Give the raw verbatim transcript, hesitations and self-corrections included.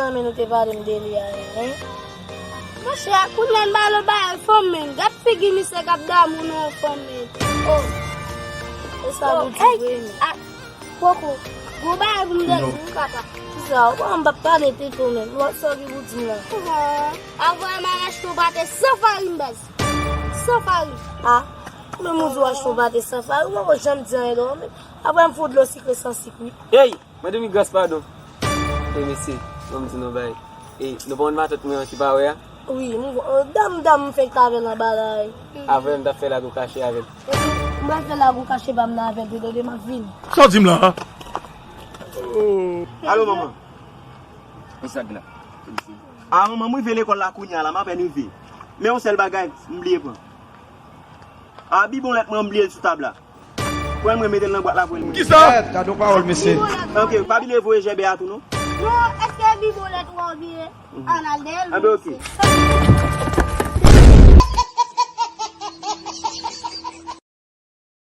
Zanmi nou te pale m de li a, hein? Monchè, kounye a n ba l yon bagay fanm, men. Gad figi misye k ap damou nan yon fanm, men. Oh. E sa nou di vre, men. Poko. Gwo bagay pou m te di wi, papa. Kisa? Ou pa m p ap pale pito, men. Ou wè sa ki pou di m la. Avwa m al achte yon pate san farin, baz. San farin. Ah. Men moun di w achte yon pate san farin, ou poko janm di anyen non, men. Apre m fout dlo sikre san sik, wi. Ey! Mande mi gras padon. E mesye, ban m di nou bagay. E, nou pa konn matant mwen an ki pa wè a? Wi, m, dam, dam, m fenk t avè l anba la, wi. Avè m t ap fè lagou kache avè l. M pral fè lagou kache pa m nan avè l tou, tande, m ap vini. Sa w di m la, a? Alo, manman. Kisa k la? A, manman, m rive lekòl la kounye a la, m apèn rive. Men yon sèl bagay, m bliye pran. A, bibon lèt mwen, m bliye l sou tab la. Pran l mwen mete l nan bwat la pou l mwen. Kisa? Gad yon pawòl, mesye. Ok, pa bliye voye jèbè a tou non. Non, èske bibon lèt ou a bliye? Ann al dèyè l. Anben, ok.